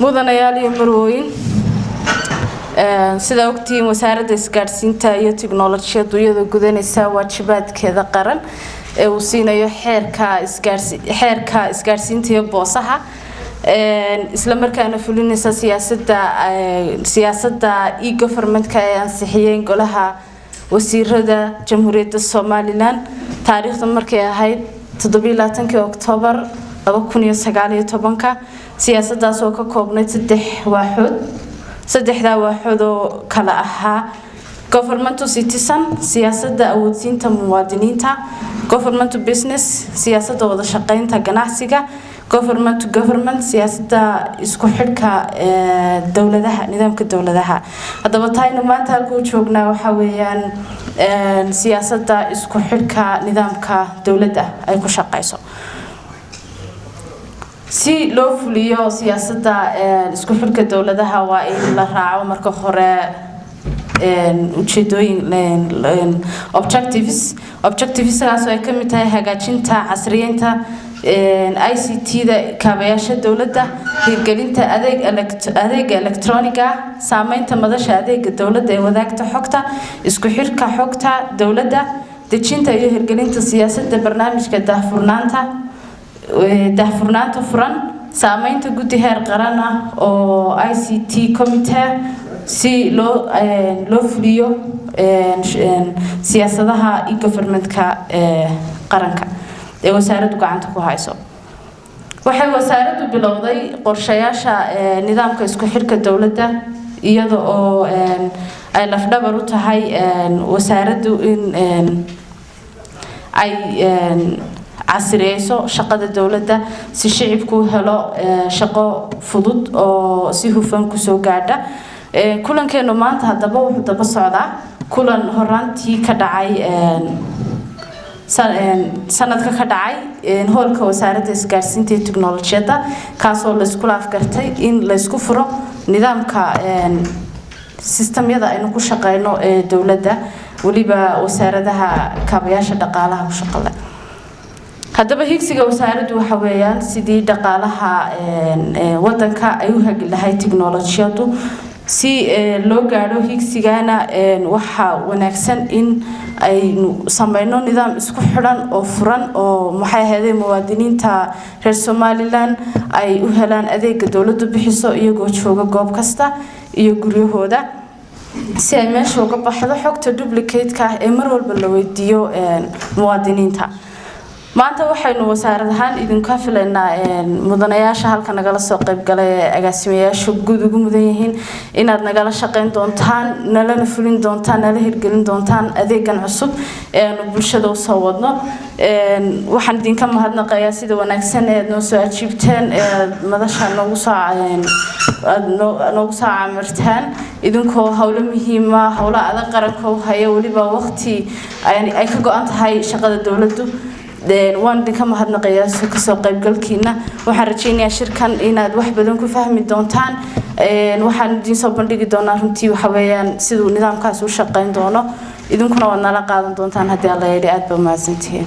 Mudanayaal iyo marwooyin, sidaa ogtihiin, Wasaaradda Isgaadhsiinta iyo Tiknolojiyadu, iyadoo gudanaysa waajibaadkeeda qaran ee uu siinayo xeerka isgaadhsiinta iyo boosaha, isla markaana fulinaysa siyaasadda e-governmentka ee ansixiyeen Golaha Wasiirada Jamhuuriyadda Somaliland taariikhda markay ahayd 27-kii Oktoobar 2019-ka, siyaasadaas oo ka koobnayd saddex waaxood, saddexdaa waaxood oo kala ahaa government to citizen, siyaasadda awoodsiinta muwaadiniinta; government to business, siyaasadda wada shaqeynta ganacsiga; government to government, siyaasadda isku xidhka dowladaha, nidaamka dowladaha. Haddaba, taaynu maanta halkuu joognaa waxaa weeyaan siyaasadda isku xidhka nidaamka dowladda ay ku shaqeyso. Si loo fuliyo siyaasadda isku xidhka dowladaha, waa in la raaco marka hore ujeedooyin, objectives. Objectiveskaas oo ay ka mid tahay hagaajinta, casriyeynta ICT-da kaabayaasha dowladda, hirgelinta adeega electroniga, saameynta madasha adeega dowladda ee wadaagta xogta, isku xirka xogta dowladda, dejinta iyo hirgelinta siyaasadda barnaamijka daahfurnaanta furan, saameynta guddi heer qaran ah oo ICT committee si loo fuliyo siyaasadaha e-governmentka ee qaranka ee wasaaraddu gacanta ku hayso. Waxay wasaaraddu bilowday qorshayaasha nidaamka isku xirka dowladda, iyada oo ay lafdhabar u tahay wasaaraddu in ay casriyeyso shaqada dowladda si shicibku u helo shaqo fudud oo si hufan kusoo gaadha. Kulankeenu maanta haddaba wuxuu daba socdaa kulan horaantii ka dhacay sanadka, ka dhacay hoolka Wasaaradda Isgaarsiinta iyo Tiknolojiyadda, kaasoo layskula afgartay in laysku furo nidaamka sistamyada aynu ku shaqeyno ee dowladda, weliba wasaaradaha kaabayaasha dhaqaalaha ku shaqale. Haddaba, higsiga wasaaraddu waxa weeyaan sidii dhaqaalaha wadanka ay u hagi lahayd tiknolojiyadu. Si loo gaadho higsigana, waxaa wanaagsan in aynu sameyno nidaam isku xidhan oo furan oo, maxay ahaydee, muwaadiniinta reer Somaliland ay u helaan adeega dowladdu bixiso iyagoo jooga goob kasta iyo guryahooda, si ay meesha uga baxdo xogta duplicate-ka ah ee mar walba la weydiiyo muwaadiniinta. Maanta waxaynu wasaarad ahaan idinka filaynaa, mudanayaasha halka nagala soo qaybgalay ee agaasimayaasha guud ugu mudan yihiin, inaad nagala shaqeyn doontaan, nalana fulin doontaan, nala hirgelin doontaan adeegan cusub ee aanu bulshada usoo wadno. Waxaan idinka mahadnaqayaa sida wanaagsan ee aad noo soo ajiibteen, ee aad madasha noogu soo camirteen, idinkoo howlo muhiima, howlo adag qaranka u haya, weliba waqti ay ka go-an tahay shaqada dowladdu. Waan idinka mahadnaqayaa kasoo qaybgalkiina. Waxaan rajaynayaa shirkan inaad wax badan ku fahmi doontaan. Waxaan idiin soo bandhigi doonaa runtii waxa weeyaan siduu nidaamkaas u shaqeyn doono, idinkuna waad nala qaadan doontaan haddii Alla yidhi. Aad baa mahadsantihiin.